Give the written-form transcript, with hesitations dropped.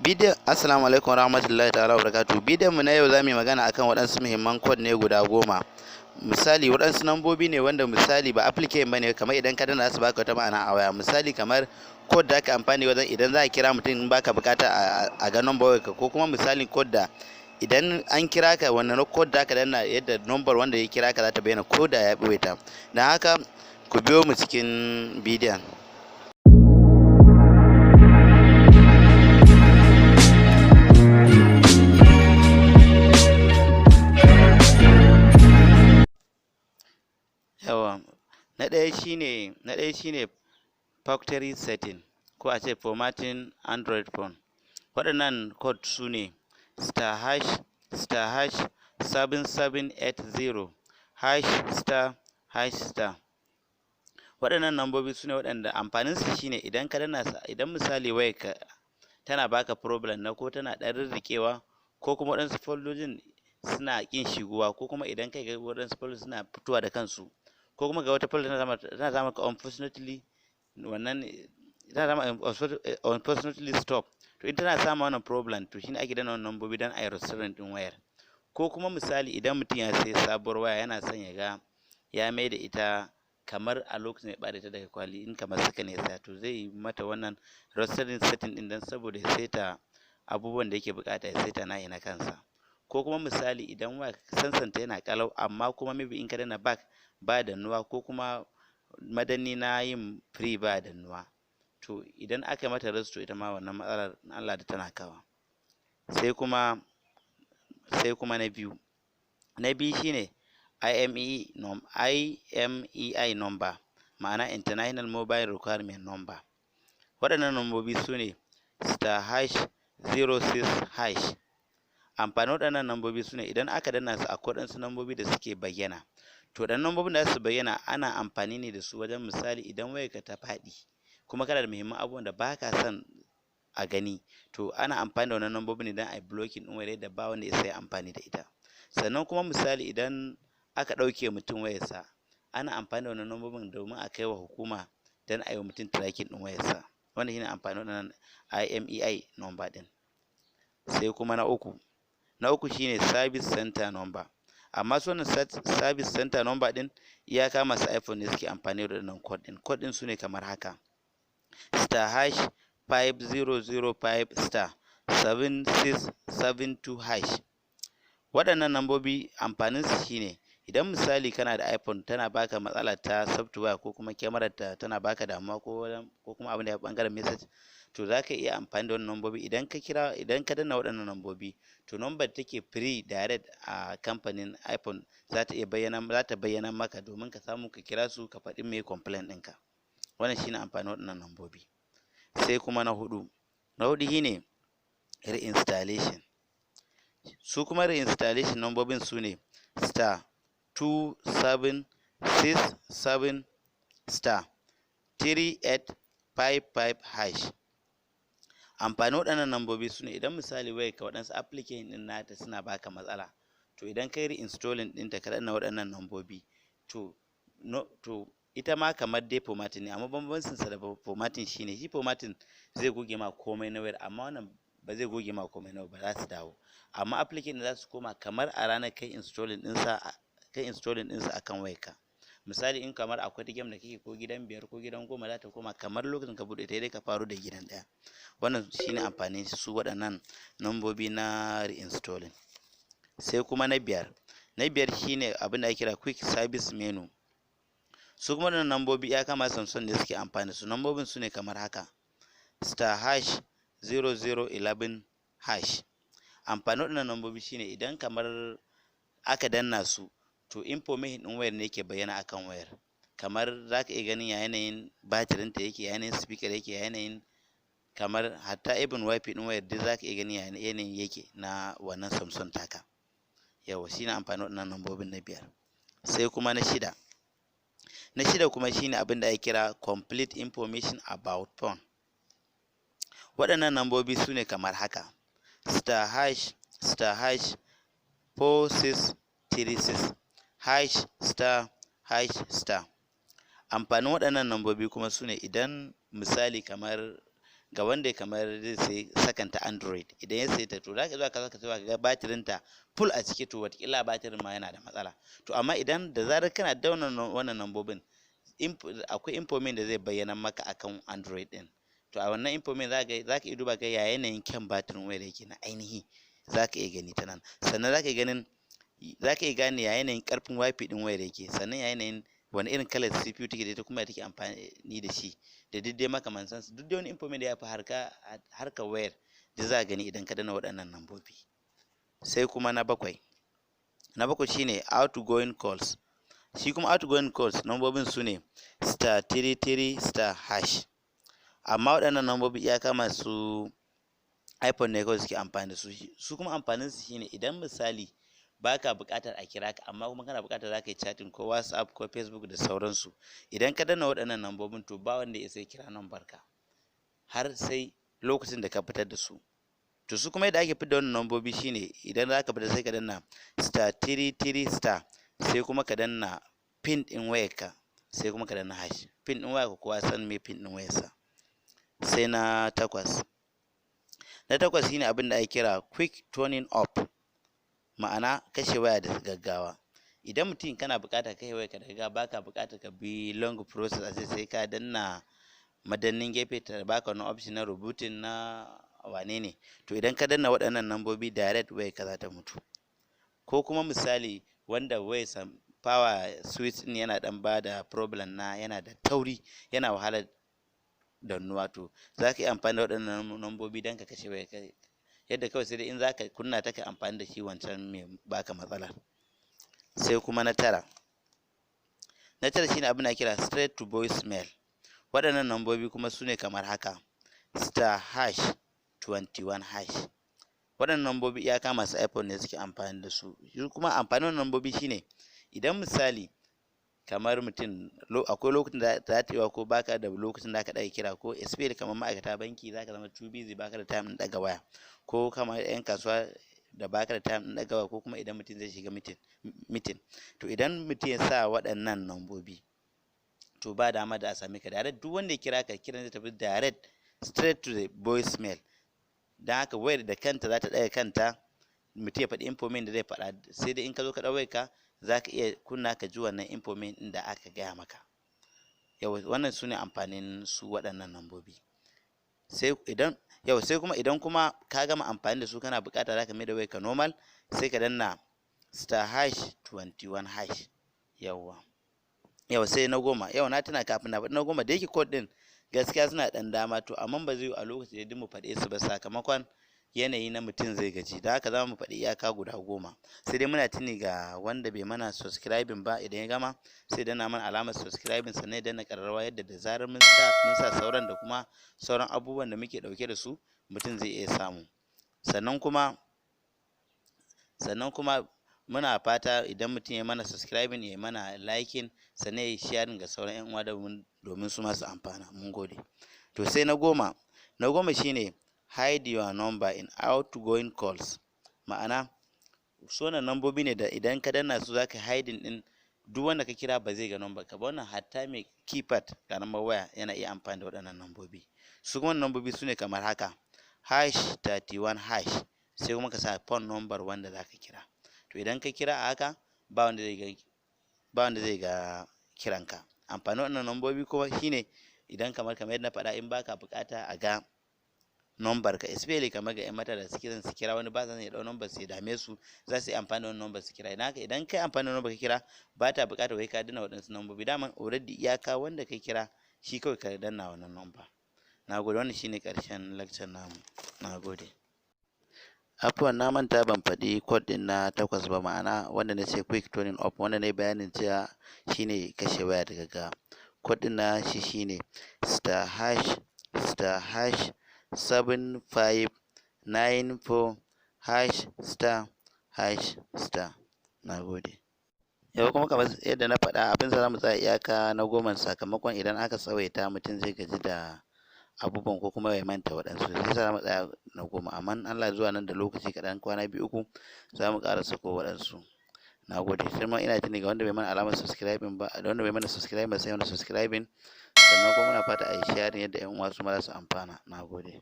Bidiyon. Assalamu alaikum warahmatullahi ta'ala wabarakatuh. Bidiyon mu na yau, za mu yi magana akan waɗansu muhimman code ne guda 10. Misali, waɗansu nambobi ne wanda misali ba application bane, kamar idan ka danna su baka wata ma'ana a waya. Misali, kamar code da aka amfani wajen idan za a kira mutum in baka bukata a ga number wayarka, ko kuma misalin code da idan an kira ka, wannan code da aka danna, yadda number wanda ya kira ka za ta bayyana ko da ya ɓoye ta. Don haka ku biyo mu cikin bidiyon. Yawa, na ɗaya shine factory setting, ko a ce formatting Android phone. Waɗannan code su ne *#*#7780 #*#*. Waɗannan nambobi su ne waɗanda amfaninsu shine idan ka danna su, idan misali wayarka tana baka problem na ko tana ɗan rirriƙewa, ko kuma waɗansu foldojin suna ƙin shigowa, ko kuma idan kai ga waɗansu folders suna fitowa da kansu, ko kuma ga wata folder tana maka unfortunately, wannan tana zama unfortunately stop. To, in tana samun wannan problem, to shine ake danna wannan nambobi don a yi restoring ɗin wayar. Ko kuma misali, idan mutum ya sayi sabuwar waya, yana son ya ga ya mai da ita kamar a lokacin ya ɓare ta daga kwali, in kamar second ya saya, to zai yi mata wannan restoring setting ɗin don saboda ya saita abubuwan da yake buƙata, ya saita nashi na kansa. Ko kuma misali, idan waya sensor ta yana ƙalau, amma kuma maybe in ka danna back ba dannuwa, ko kuma madanni na yin free ba dannuwa, to idan aka yi mata restore, ita ma wannan matsalar in Allah da tana kawa. Sai kuma na biyu shine IMEI num IMEI number, ma'ana International Mobile Requirement Number. Waɗannan nambobi su ne *#06#. Amfanin waɗannan nambobi su ne idan aka danna su, akwai waɗansu nambobi da suke bayyana. To, waɗannan nambobin da za su bayyana, ana amfani ne da su wajen misali idan wayarka ta faɗi kuma kana da muhimman abubuwan da ba ka son a gani, to ana amfani da wannan nambobin ne don a yi blocking ɗin wayar yadda ba wanda ya isa ya amfani da ita. Sannan kuma misali, idan aka ɗauke mutum wayarsa, ana amfani da wannan nambobin domin a kai wa hukuma don a yi wa mutum tracking ɗin wayarsa. Wannan shine amfanin waɗannan IMEI number ɗin. Sai kuma na uku shine service center number. Amma su wannan service center number ɗin, iyaka masu iPhone ne suke amfani da waɗannan code ɗin. Code ɗin su ne kamar haka: *#5005*7672#. Waɗannan nambobi amfaninsu shine idan misali kana da iPhone tana baka matsala ta software, ko kuma kyamarar ta tana baka damuwa, ko kuma abin da ya ɓangaren message, to za ka iya amfani da wannan nambobi. Idan ka kira, idan ka danna waɗannan nambobi, to number da take free direct a kamfanin iPhone za ta bayyana maka domin ka samu ka kira su, ka faɗi meye complaint ɗinka. Wannan shine amfanin waɗannan nambobi. Sai kuma na huɗu shine reinstallation. Su kuma reinstallation nambobin su ne *2767*3855#. Amfanin waɗannan nambobi su ne idan misali wayarka waɗansu application ɗin nata suna baka matsala, to idan ka yi reinstalling ɗinta, ka danna waɗannan nambobi, to no to ita ma kamar dai formatting ne, amma bambancin sa da formatting shine shi formatting zai goge ma komai na wayar, amma wannan ba zai goge ma komai na wayar ba, za su dawo, amma application za su koma kamar a ranar kai installing ɗinsa akan wayarka. Misali, in kamar akwai game da kake ko gidan 5 ko gidan 10, za ta koma kamar lokacin ka buɗe ta, dai ka faro da gidan 1. Wannan shine amfanin su waɗannan nambobi na reinstalling. Sai kuma na biyar shine abin da ake kira quick service menu. Su kuma waɗannan nambobi iyaka masu Samsung ne suke amfani da su. Nambobin su ne kamar haka: *#0011#. Amfanin waɗannan nambobi shine idan kamar aka danna su, to information ɗin wayar ne yake bayyana akan wayar. Kamar za ka iya ganin ya yanayin batirin ta yake, ya yanayin speaker yake, ya yanayin kamar hatta even wifi ɗin wayar duk za ka iya ganin ya yanayin yake na wannan Samsung taka. Yawwa, shine amfanin waɗannan nambobin na biyar. Sai kuma na shida kuma shine abin da ake kira complete information about phone. Waɗannan nambobi su ne kamar haka: *#*#4636#*#*. Amfanin waɗannan nambobi kuma su ne idan misali kamar Ga wanda kamar zai sai second ta Android, idan ya sayi ta, to za ka zuwa ka ka ga batirin ta full a ciki, to watakila batirin ma yana da matsala. To amma idan da zarar kana da wannan nambobin, akwai information da zai bayyana maka akan Android din. To a wannan information za ka iya duba ga ya yanayin kyan batirin wayar yake na ainihi, za ka iya gani ta nan. Sannan za ka iya gane ya yanayin karfin WiFi din wayar yake, sannan ya yanayin wani irin kalar CPU take da ita, kuma ya take amfani da shi, da duk dai makamantan su. Duk dai wani information da ya fi harkar wayar da za a gani idan ka danna waɗannan nambobi. Sai kuma na bakwai. Na bakwai shine outgoing calls. Shi kuma outgoing calls, nambobin su ne *33*#. Amma waɗannan nambobi iyaka masu iPhone ne kawai suke amfani da su. Su kuma amfanin su shine, idan misali baka buƙatar a kira ka, amma kuma kana buƙatar za ka yi chatting ko WhatsApp ko Facebook da sauransu, idan ka danna waɗannan nambobin, to ba wanda ya sai kira nambar ka har sai lokacin da ka fitar da su. To su kuma yadda ake fitar da wannan nambobi shine, idan za ka fita, sai ka danna *33*, sai kuma ka danna PIN ɗin wayarka, sai kuma ka danna hash. PIN ɗin wayarka, kowa san me PIN ɗin wayarsa. Sai na takwas. Na takwas shine abin da ake kira quick turning off, ma'ana kashe waya da gaggawa. Idan mutum kana buƙatar kashe wayarka da gaggawa, baka buƙatar ka bi long process, a ce sai ka danna madannin gefe ta baka wani option na rebooting na wane ne. To idan ka danna waɗannan nambobi, direct wayarka za ta mutu. Ko kuma misali wanda wayarsa power switch ɗin yana ɗan bada problem, na yana da tauri, yana wahalar dannuwa, to za ka yi amfani da waɗannan nambobi don ka kashe wayarka, yadda kawai sai dai in za ka kunna ta ka amfani da shi wancan mai baka matsala. Sai kuma na tara. Na tara shine abin da kira straight to voicemail. Waɗannan nambobi kuma su ne kamar haka: *#21#. Waɗannan nambobi iyaka masu iPhone ne suke amfani da su. Kuma amfanin wannan nambobi shine, idan misali kamar mutum akwai lokacin da za ta yi ko baka da lokacin da aka ɗaga kira, ko especially kamar ma'aikata banki, zaka zama too busy, baka da time ɗin ɗaga waya, ko kamar 'yan kasuwa da baka da time ɗin ɗaga waya, ko kuma idan mutum zai shiga meeting. To idan mutum ya sa waɗannan nambobi, to ba dama da a same ka. Direct duk wanda ya kira ka, kiran zai tafi direct straight to the voicemail. Don haka wayar da kanta za ta ɗaga kanta, mutum ya faɗi information da zai faɗa, sai dai in ka zo ka ɗau wayarka, za ka iya kunna ka ji wannan information ɗin da aka gaya maka. Yau wannan su ne amfanin su waɗannan nambobi. Sai idan yau, sai kuma idan kuma ka gama amfani da su, kana buƙata za ka mai da wayarka normal, sai ka danna *#21#. Yawwa, yau sai na 10. Yau na tuna kafin na faɗi na 10, da yake code ɗin gaskiya suna ɗan dama, to amma ba zai yi a lokaci da mu faɗe su ba, sakamakon yanayi na mutum zai gaji. Da haka za mu faɗi iyaka guda 10. Sai dai muna tuni ga wanda bai mana subscribing ba, idan ya gama sai danna mana alamar subscribing, sannan ya danna ƙararrawa, yadda da zarar mun sa sauran da kuma sauran abubuwan da muke ɗauke da su, mutum zai iya samu. Sannan kuma muna fata idan mutum ya mana subscribing, ya mana liking, sannan ya yi sharing ga sauran 'yan uwa domin su masu amfana. Mun gode. To sai na 10. Na 10 shine hide your number in outgoing calls, ma'ana su wannan nambobi ne da idan ka danna su, zaka hiding din, duk wanda ka kira ba zai ga number ka ba. Wannan hatta mai keypad karamar waya yana iya amfani da waɗannan nambobi. Su kuma nambobi su ne kamar haka: #31#, sai kuma ka sa phone number wanda zaka kira. To idan ka kira a haka, ba wanda zai ga kiranka. Amfanin wannan nambobi kuma shine, idan kamar yadda na faɗa, in baka buƙata a ga number ka, especially kamar ga 'yan mata da suke son su kira wani, ba sa son ya ɗau number su ya dame su, za su yi amfani da wannan number su kira. Idan haka, idan kai amfani da number ka kira, ba ta buƙatar wai ka danna waɗansu nambobi. Daman already iyaka wanda ka kira shi kawai ka danna wannan number. Na gode. Wannan shine ƙarshen lecture namu. Na gode. Afuwan, na manta ban faɗi code ɗin na takwas ba, ma'ana wanda na ce quick turning off, wanda na yi bayanin cewa shine kashe waya da gaggawa. Code ɗin na shi shine *#*#7594#*#*. Na gode. Yau kuma kamar yadda na faɗa, abin za mu tsaya iyaka na 10, sakamakon idan aka tsawaita mutum zai gaji da abubuwan ko kuma ya manta waɗansu, sai za mu tsaya na 10. Amma Allah zuwa nan da lokaci kaɗan, kwana 2, 3, za mu ƙara sako waɗansu. Na gode. Sai ma ina tuni ga wanda bai mana alamar subscribing ba, da wanda bai mana subscribing ba, sai mana subscribing. Sannan kuma muna fata a yi sharing yadda 'yan uwa su ma za su amfana. Na gode.